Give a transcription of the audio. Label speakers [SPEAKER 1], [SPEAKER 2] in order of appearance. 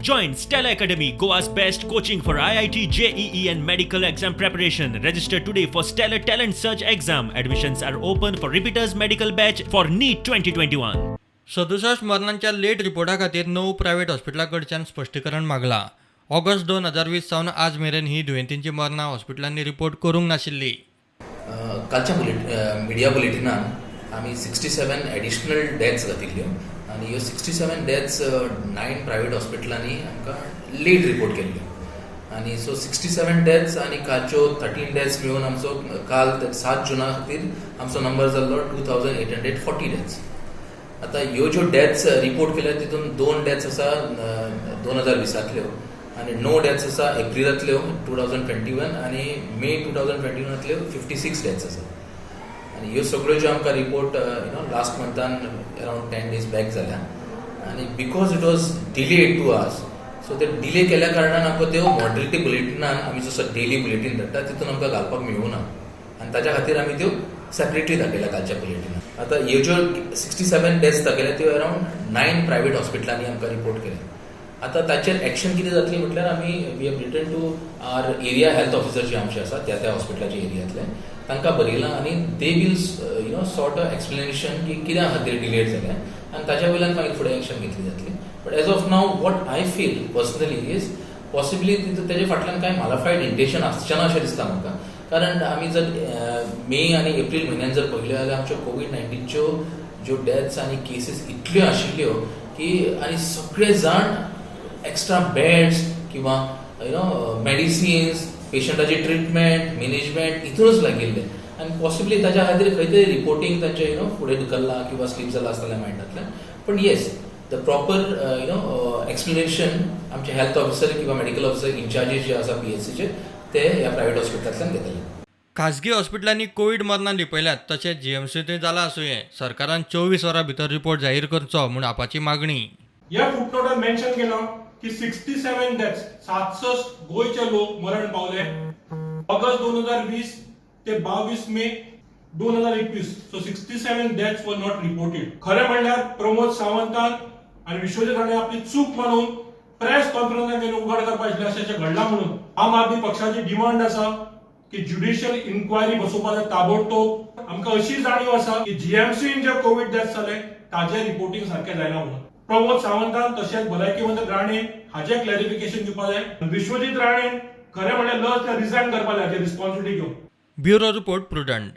[SPEAKER 1] Join Stellar Academy, Goa's best coaching for IIT, JEE, and medical exam preparation. Register today for Stellar Talent Search exam. Admissions are open for repeaters medical batch for NEET 2021.
[SPEAKER 2] सदुसश्ट मरणांच्या late रिपोर्टा खातीर णव private हॉस्पिटलां कडच्यान स्पश्टीकरण मागलां. August 2020 सावन आज मेरेन ही दुयेंतींची मरणां हॉस्पिटलांनी रिपोर्ट करूंक नाशिल्ली.
[SPEAKER 3] कालच्या मिडिया बुलेटिनान आमी 67 एडिशनल डेथ्स घातिल्ल्यो आनी ह्यो 67 डेथ्स नायन प्रायवेट हॉस्पिटलांनी आमकां लेट रिपोर्ट केल्ल्यो. आनी सो 67 डेथ्स आनी कालच्यो 13 डेथ्स मेळून आमचो काल 7 जुना खातीर आमचो नंबर जाल्लो 2840 deaths. आतां ह्यो ज्यो डेथ्स रिपोर्ट केल्या, तितून दोन डेथ्स आसा 2020तल्यो आनी णव डेथ्स आसा एप्रिलांतल्यो 2021 आनी मे 2021तल्यो 56 डेथ्स आसा. आनी ह्यो सगळ्यो ज्यो आमकां report you know last मंथान around 10 days back जाल्या आनी because it was delayed to us, so ते डिले केल्या कारणान आमकां त्यो मॉर्टेलिटी बुलेटिनान, आमी जसो डेली बुलेटीन धाडटा, तितून आमकां घालपाक मेळूना आनी ताच्या खातीर आमी त्यो सेपरेटली दाखयल्या कालच्या बुलेटिनान. आतां ह्यो ज्यो 67 डेथ्स दाखयल्या, त्यो अरावंड नायन प्रायवेट हॉस्पिटलांनी आमकां रिपोर्ट केल्या. आतां ताचेर एक्शन कितें जातली म्हटल्यार, आमी we have written to our area health officer जे आमचे आसा, त्या त्या हॉस्पिटलाच्या एरियांतले, तांकां बरयलां आनी they will sort a explanation की कित्या खातीर डिलेड जालें आनी ताच्या वयल्यान मागीर फुडें एक्शन घेतली जातली. But as of now, what I feel personally is possibly तेजे फाटल्यान कांय मालाफायड इंटेन्शन आसचें ना अशें दिसता म्हाका, कारण आमी जर मे आनी एप्रील म्हयन्यान जर पळयलें जाल्यार आमच्यो कोवीड 19च्यो ज्यो डेथ्स आनी केसीस इतल्यो आशिल्ल्यो की आनी सगळे जाण एक्स्ट्रा बेड्स किंवा you know medicines, पेशंटाची treatment, management हितूनच लागिल्ले आनी पॉसिबली ताच्या खातीर खंय तरी रिपोर्टींग तांचें you know फुडें धुकल्लां किंवा स्लीप जाला आसतलें मायंडांतल्यान. पण yes, the proper explanation आमचे हेल्थ ऑफिसर किंवा मेडिकल ऑफिसर इन्चार्जीस जे आसा पीएचसीचे, ते ह्या प्रायवेट हॉस्पिटलांतल्यान घेतले.
[SPEAKER 2] खाजगी हॉस्पिटलांनी कोवीड मरणां लिपयल्यात, तशेंच जीएमसींतूय जालां आसुये. सरकारान 24 वरां भितर रिपोर्ट जाहीर करचो म्हूण आपाची मागणी.
[SPEAKER 4] ह्या फुटनोटान मेन्शन केलां की 67 डेथ्स, 67 गोंयचे लोक मरण पावले ऑगस्ट 2020 ते 22 मे 2021. So 67 deaths were not reported. खरें म्हणल्यार प्रमोद सावंतान आनी विश्वजीत राणे आपली चूक मानून प्रेस कॉन्फरन्सान त्यांनी उघड करपाक आशिल्लें अशें अशें घडलां म्हणून. आम आदमी पक्षाची डिमांड आसा की ज्युडिशियल इन्क्वायरी बसोवपाक जाय ताबडतोब. आमकां अशी जाणीव आसा की जीएमसीन जे कोवीड डेथ जाले, ताजे रिपोर्टिंग सारकें जायना म्हणून. प्रमोद सावंतान तशेंच भलायकी मंत्री राणे हाजे क्लॅरिफिकेशन दिवपाक जाय. विश्वजीत राणे खरें म्हणल्यार लज रिझायन करपाक जाय रिस्पॉन्सिबिलिटी घेवन.
[SPEAKER 2] Bureau report, prudent.